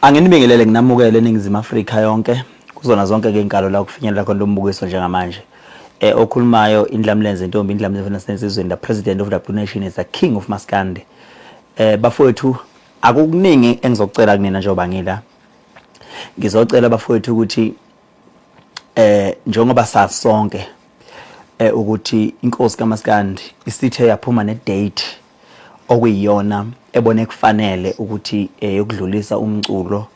Anginibingelele nginamukele eNingizimu Afrika yonke kuzona zonke ke inkalo la kufinyelela khona lombukiso njengamanje. Eh okhulumayo Indlamlenze intombi Indlamlenze nasensizweni the president of the Blue Nation is the king of Maskandi. Eh bafowethu akukuningi engizokucela kunina njengoba ngila. Ngizocela bafowethu ukuthi eh njengoba sazi sonke eh ukuthi inkosi kaMaskandi isithe yaphuma ne date okuyiyona ebone kufanele ukuthi eh, yokudlulisa umculo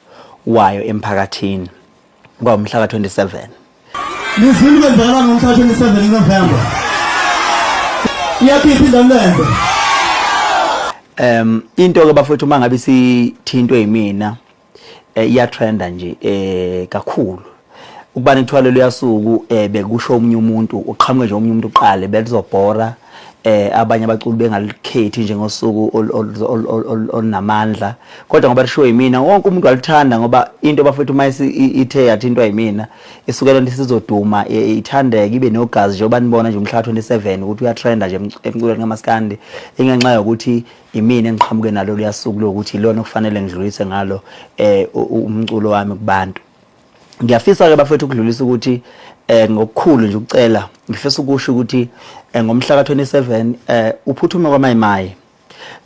wayo emphakathini kwamhla ka-27. Nizwile kwenzakala ngomhla 27 November. Iyakhipha indamlenze. Into ke bafowethu uma ngabe isithintwe yimina eh, iyatrenda nje eh kakhulu ukuba nekuthiwa lelo yasuku eh bekusho omunye umuntu uqhamuke nje omunye umuntu uqale belizobhora eh abanye abaculi bengalikhethi njengosuku olunamandla kodwa ngoba lishiwo yimina wonke umuntu walithanda ngoba into bafethu uma ithe yathintwa yimina isuke lento isizoduma ithandeke ibe nogazi njengoba nibona nje umhla 27 ukuthi uyatrenda nje emculweni kaMaskandi ingenxa yokuthi imina engiqhamuke nalo luyasuku lokuthi ilona okufanele ngidlulise ngalo eh umculo wami kubantu. Ngiyafisa ke bafethu ukudlulisa ukuthi eh ngokukhulu nje ukucela ngifisa ukusho ukuthi eh, ngomhla ka-27 eh uphuthume kwaMayimayi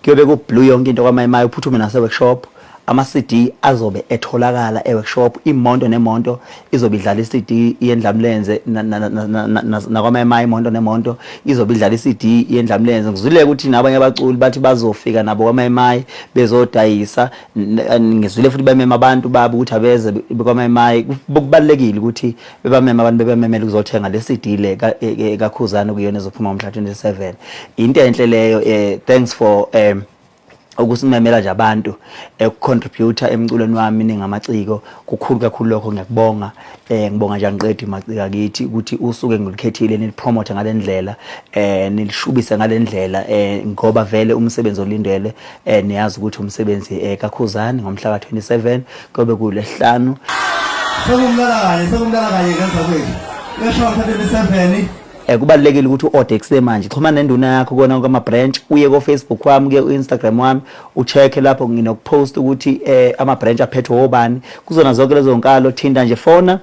kuyobe ku-blue yonke into kwaMayimayi uphuthume nase-workshop ama-CD azobe etholakala e-workshop imonto nemonto izobe idlala i-CD yendlamlenze nakwamema imonto nemonto izobe idlala i-CD yendlamlenze ngizwile ukuthi nabanye abaculi bathi bazofika nabo kwamayemayi bezodayisa ngizwile futhi bemema abantu babo ukuthi abeze kwamayemayi kubalulekile ukuthi bebamema abantu bebememela ukuzothenga le CD le e, e, kaKhuzani kuyona ezophuma ngomhla 27 into enhle leyo eh, thanks for um ukusimemela nje abantu ekucontributor emculweni wami ningamaciko kukhulu kakhulu lokho ngiyakubonga eh ngibonga nje angiqedi macika kithi ukuthi usuke ngilikhethile nilipromote ngalendlela eh nilishubise ngalendlela eh ngoba vele umsebenzi olindele eh niyazi ukuthi umsebenzi eh kaKhuzani ngomhla ka27 kobe kulesihlanu Sekumlala kanye sekumlala kanye ngenza kwethu. Yasho 27 Eh kubalulekile ukuthi uorder kusemanje. Xhumana nenduna yakho kona kwama branch, uye ko Facebook wami, kuye ku Instagram wami, ucheck lapho nginokupost ukuthi eh ama branch aphethwe obani. Kuzona zonke lezo nkalo thinta nje fona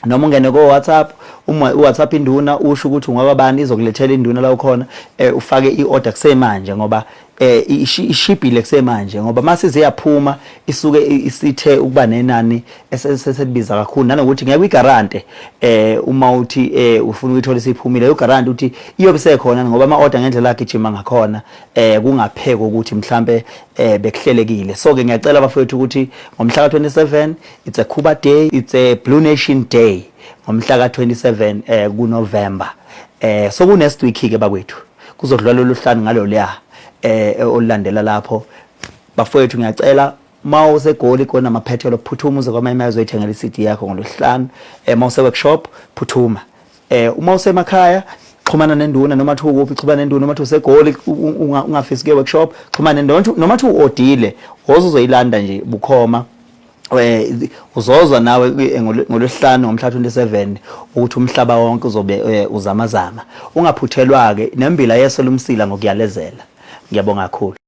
noma ungene ko WhatsApp uma uWhatsApp induna usho ukuthi ungakabani izokulethela induna la ukhona eh ufake iorder kusemanje ngoba eh ishibhile kusemanje ngoba mase ziyaphuma isuke isithe ukuba nenani eseselibiza kakhulu nanokuthi ngeke uyigarante eh uma uthi eh ufuna ukuyithola isiphumile ugarante uthi iyobe sekhona ngoba ama order ngendlela agijima ngakhona eh kungapheki ukuthi mhlambe eh bekuhlelekile so ke ngiyacela bafowethu ukuthi ngomhla ka27 it's a Cuba day it's a Blue Nation day ngomhla ka27 eh ku November eh so ku next week ke bakwethu kuzodlula lolu hlanu ngalo leya eh olulandela lapho bafowethu ngiyacela uma useGoli kona amaphethelo phuthuma uze kwamanye uzoyithengela iCD yakho ngolwesihlanu eh uma use workshop phuthuma eh uma usemakhaya xhumana nenduna noma thi ukuphi xhumana nenduna noma thi usegoli ungafisi kuye workshop xhumana nenduna noma thi uodile woza uzoyilanda nje bukhoma eh uzozwa nawe eh, ngolwesihlanu ngomhla 27 ukuthi umhlaba wonke uzobe eh, uzamazama ungaphuthelwa ke nembila yeso lumsila ngokuyalezela ngiyabonga kakhulu.